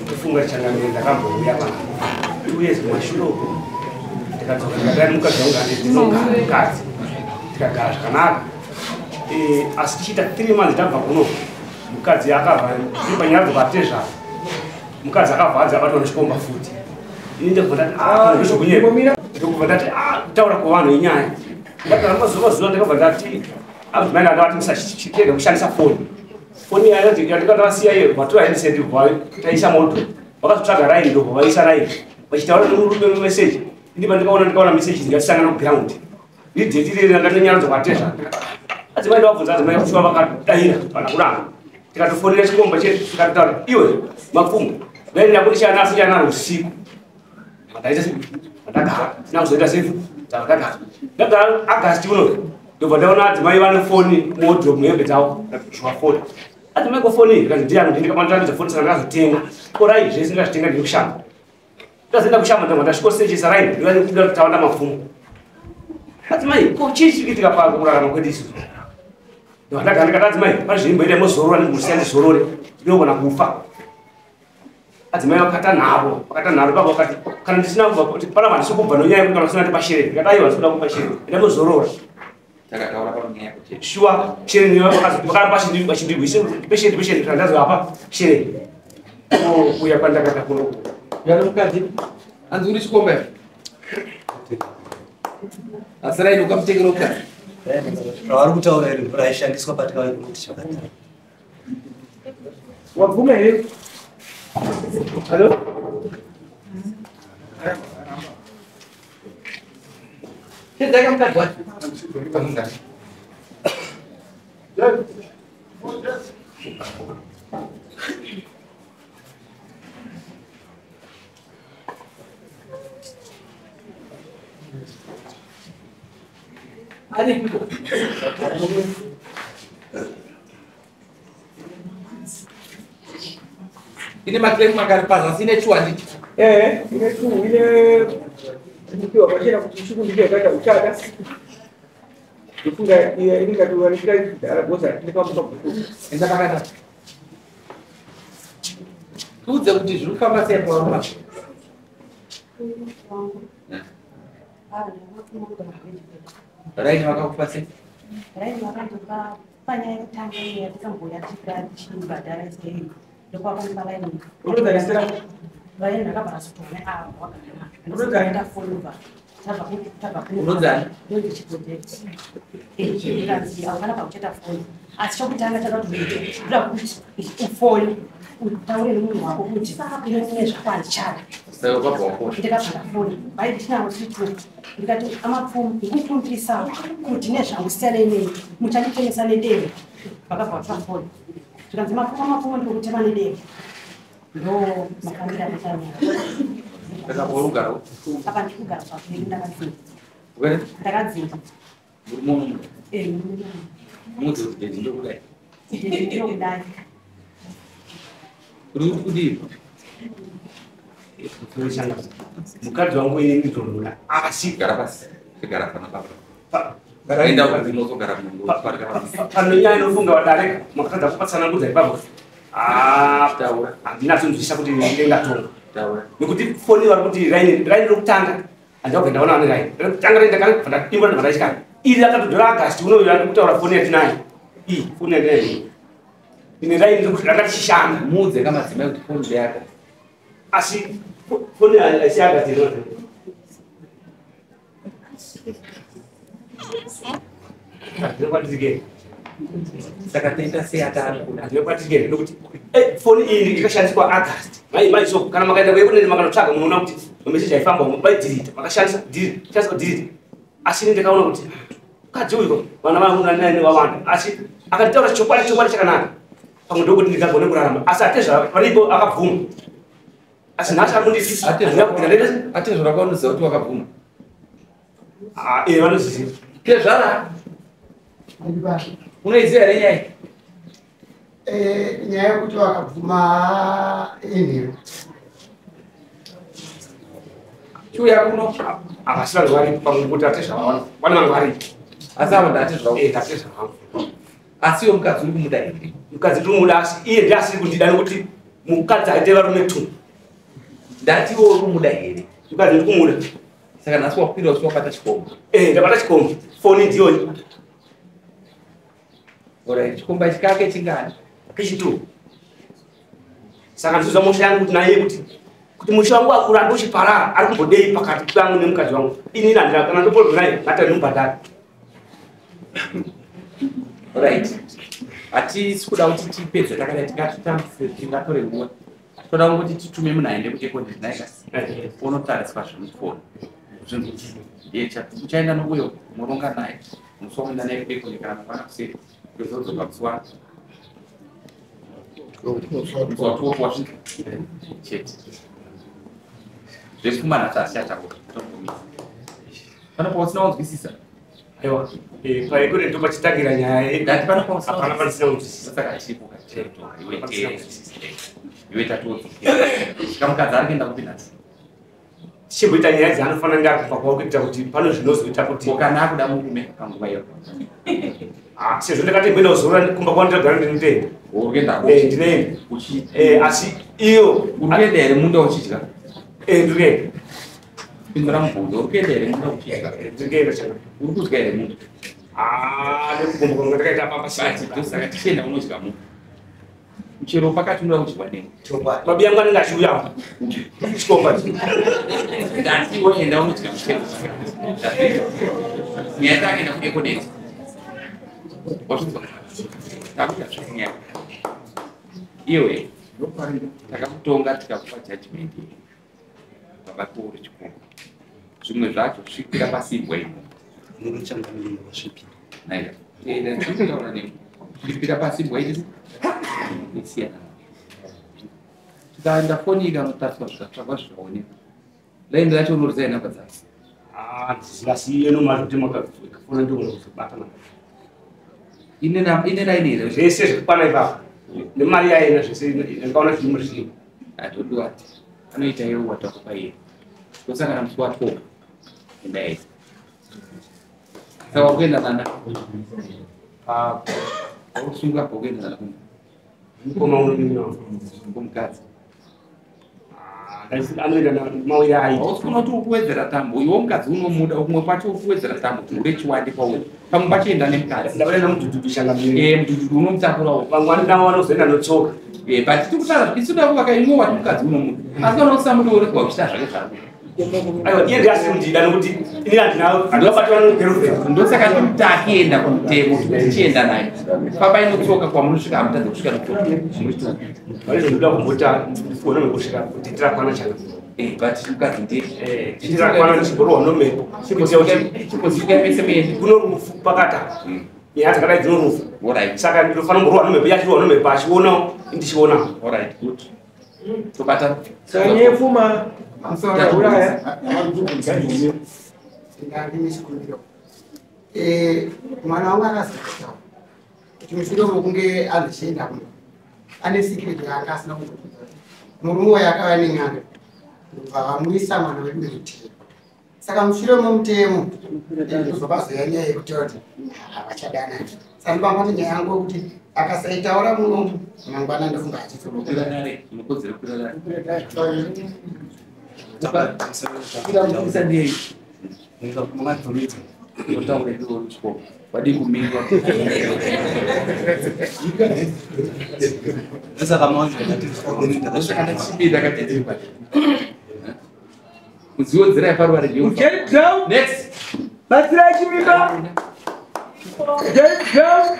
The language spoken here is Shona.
Kufunga changamire ndakambouya pano 2 years kumashure uko, ndikadzoka ndikadai mukadzi wangu andinogara mukadzi, tikagara zvakanaka. Asi tichiita 3 months tabva kuno, mukadzi akabva tiri panyaya dzokwatezvara, mukadzi akabva anzi abatwa nechikomba futi. Ini ndakubva ndati ndozvokunyepa, ndokubva ndati kutaura kwevanhu inyaya. Ndagara mazuva zuva ndakabva ndati adzimai ndakavati musachitega kushandisa foni. Foni yandikandavasiya iyo vatora handset taisa moto, vakazotsvaga raini ndobva vaisa raini vachitaura nemurume memeseji. Ini pandikaona ndikaona meseji ndikatisangana kuground ndidheti riri ranga kwatezva. Adzimai ndavabvunza, adzimai kushuva vakadaira kana kuramba. Tikatofonera chikomba chedu tikatotaura, iwe Mapfumo, raini rako richanasi chanaro usiku. Ndaita sei? Ndagara sina kuzoita sei, ndagara ndagara Agasti uno ndobva ndaona adzimai vane foni muwardrobe muhembe dzavo zviwa foni. Adzimai ko foni iyi? Ndikati ndiyangu, ndikamandiratidza foni, saka ndakazotenga ko raini zvese ndikazvitenga ndiri kushamba. Ndazoenda kushamba ndabva ndasvikosechesa raini ndikuda kuti tawanda Mapfumo. Adzimai, ko chii chiri kuitika pakurarama kwedu isusu? Ndagara ndikati adzimai pane zvimboita mozorora nemusiya ndizorore, ndinogona kufa. Adzimai vakata nharo, vakata nharo ipapo, vakati kana ndisina kubva kuti panapa handisi kubva nonyaya yekuti kana usina ndipa shereni. Ndikati aiwa, handisi kuda kupa shereni, enda mozorora. Takataura panyaya kuti shuwa shereni vakaramba vachindirwisa peshereni peshereni, kana ndazovapa shereni kuuya kwandakata kuno. Yari mukadzi anzi uri chikomba here? Asi raini ukamutengera mukadzi. Zvavari kutaura iri mvura yaishandiswa patikauya kuti chakadai. Wabvuma here? Halo? Chedzaka mukadzi wacho. Aripiko? Ine maclaim mangari pazasi? Ine two handiti? Ine two, ine kupiwa pachena kuti usiku ndicho yakaita uchada. Ndofunga iya inenge kudhara bhosa ndikamuka bhuku. Enda pakata. Tiudze kuti zviri kufamba sei pavaruma. Raini vakakupa sei? Raini vakandipa panyaya yekutanga iyi yatikamboya tichibhadhara sei, ndokwakanipa raini. Unotarisira? Raini ndakabva razotoona ava Unodzani? wagara tabva kuno. Unodzani? Ndondichiproject ndikanzi haukana pakucheta foni, asi chokutanga chada kuti uite ndoda kuti ufoni utaure nemunhu wako kuti ine zvako handichada. Saka ukabva wafona. Ndikabva ndafona, vaiti tinavo tiri two, ndikati aMapfumo, ndikukumbirisa kuti nezvangu siyanei neni, muchanditemesa nedemo. Vakabva vatora foni, zvikanzi Mapfumo, Mapfumo, ndikukutema nedemo. Ndo mafambiro akaita nyaya. Saka pauri kugara? Apa ndikugara pavhiri, ndakadzinga. Ukati? Ndakadzinga. Muri muno? Eh. Mudzi kuti daddy ndokudai. Ndinokudai. Uri kudii? Mukadzi wangu ini ndinomuda, asi Gara pasi. Gara pana baba. Enda unozogara kuno. Pano nyaya inofunga vadarika makatadza kupatsanangudza ipapo. Taura. Handinatsonzwisisa kuti ndingatonga Taura. nekuti foni vari kuti raini raini rokutanga handakubva ndaona vane raini rekutanga raini ndakabva ndaimbora ndabva ndaityana iri rakatodhora Agasti unoyu randikutaura. Foni yatinayo iyi, foni yatinayo iyi ine raini rekuti ranga tichishanda. Muudze kamadzimai kuti foni ndeyako. Asi foni haisi Agasti ino. Ndinokwatirikei? Saka toita sei ataari kuda? Ndinokwatirikei nekuti foni iyi ikashandiswa Agasti mai mai, so kana makaenda kuyekunene makanotsvaga munoona kuti mameseji aifamba vaidhirita, makashandisa delete, shandisa delete. Asi ini ndakaona kuti mukadzi uyu vana vangu nani vawanda, asi akanditaura chokwadi, chokwadi chakanaka, pamwe ndokuti ndingagone kurarama. Asi atezva varipo akabvuma, asi nhasi ari kunditi handina kubvira ndaita. Atezvara kwaunoziva kuti wakabvuma? Ah, vanoziziva. Tezvara, unoiziva here nyaya? Nyaya yekuti vakabvuma inhiro. Chiuya kuno. Havasi vanhu varipo pamwe kuti atezvara vane vanhu varipo. Asi avo ndatezvara. Ndatezvara vangu. Asi iwe mukadzi uri kumuda here? Mukadzi ndiri kumuda, asi iye ndiye asiri kundida nekuti mukadzi aite varume 2. Ndati iwe uri kumuda here? Mukadzi ndiri kumuda. Saka nhasi wakwira usi wabata chikomba. Ndabata chikomba. Foni ndiyoyi. Alright, chikomba chikake chingani? Kechi2. Saka ndizvo musha yangu kuti naye kuti musha wangu urambe uchiparara ari kumbodei pakati pangu nemukadzi wangu. Ini handina kana ndopodwa naye ngati ndimubhadhare. Alright. Hatisi kuda kuti tipedze takadai, tingatitambise, tingatore nguva. Toda kungoti titume munhu aende kuEconet naika unotariswa zvemufoni. Zvinhu uchaenda nouyo muronga naye musi wakuenda naye kuEconet kana mangwana kuseri kuzodzoka musi wa musi wasvika chete. Zvepfuma nhasi hazvichataura tobvumisa. Panopa usina kunzwisisa. Aiwa, paEconet ndopachitangira nyaya. Ndati panopa usina hapana panisina kunzwisisa. Saka chipo kachetoka iwe iwe tatodzokera. Kamukadzi ari kuenda kupi nhasi? Tichimboita nyaya dzaanofanira kunge ari kubva kwavo kuitira kuti pano zvinozoita kuti kana akuda murume panguva iyo. Sezvo ndakati mboenda kuzorora kumba kwavo ndinogara ndinotenda. Uri kuenda Ndinoenda. Asi iyo uri kuenda here munda uchidya? Ndiri kuenda. Pindura mubvunzo, uri kuenda here munda uchidya? Ndiri kuenda chana. Uri kudya here munda? Nekugomboka kwanga ndakaita papa But ndosaka tichienda unodya munda. Muchero pakati unoda kudyiwa newe. Babi yangu anenge achiuyawo. Chikomba. Ndati iwe enda unodya muchero. Nyaya takaenda kuEconet. Wazvinzwa? Takuita zvenyaya. Iwe takakutonga tikakupa judgment baba uri chikomba. Zvimwe zvacho svikira pasibwa imo. Ndinochangamira wasvipira. Naika. Ndinotaura newe. Svikira pasibwa iri. Isiyana. Tikaenda foni ikanotariswa zvikatsvagwa zvikaonekwa. Laini racho unoriziva namba dzake. Asi iye nomazvo kuti makafona ndogona kuzobata namba. Ine laini here? Zvese zvekukwana ipapo. Nemari yaina zvese ndikaona zvirimo zvirimo. Atodiwa anoita iwe watakupa iye. Tosangana musi wa 12. Enda yese. Saka wakuenda nana? Wakusunga pakuenda nana kumba. Mukoma unomina. Kumukadzi. Anoenda mawiri aita. Hausi kuona kuti uri kuwedzera tambo. Iwe mukadzi unomuda, kumwe kwacho uri kuwedzera tambo kuti ure chiwande kwauri. Pamwe pacho enda nemukadzi. Ndavaenda mudhudhudhu changamire. Mudhudhudhu unomutakurawo. Vamwe vanodavo vanozoenda notsoka. But tiri kutaura isu toda kuvaka imwe wati mukadzi unomuda. Asi kana usamuda urega uchiita zvake zvako. Aiwa, iye ndiye asiri kundida nekuti ini handina handinobatwa negirlfriend. Ndosaka tikuti akienda kumutemo tichienda naye. Papa inotsoka kwamunosvika hamutadze kusvika notsoka. Vaizvo ndoda kumbota ndikuona mekusvika kuti tirakwana chana. But mukadzi ndiye. Tirakwana ndichimborohwa nomhepo. Kuitira kuti Chimbosvika pese muende. kuno rufu pakati apa. Nyaya dzakadai dzino rufu. Alright. Saka ndinofanira kumborohwa nomhepo, iye achirohwa nomhepo achionawo, ndichionawo. Alright, good. Tobata. Saka nyaya yepfuma uraya. Ndine chikumbiro. Mwana wangu akazoitawo kuti mushure mekunge andichienda kuno ane secret yaanga asina kuzokuudza. Murume uyu akava nen'anga ndobva vamuisa mwana wedu mumutemo. Saka mushure memutemo ndozvapazoya nyaya yekutaura kuti havachadanani. Saka ndopamba nyaya yangu yekuti akasaitaura munomu mangwana ndofunga achizoroka. Kwira dare, munokodzera kwira dare. Kwira mupurisa ndiye. Mungabvumidza. Unotaura iwe uri kuchikoro. Wadii kumingwa. Ndosaka mawanzira ndati Ndosaka ndachipinda katete. Mudziwo yeparuva redio. Jerry Brown. Next. Batsirai Chimimba. Jerry Brown.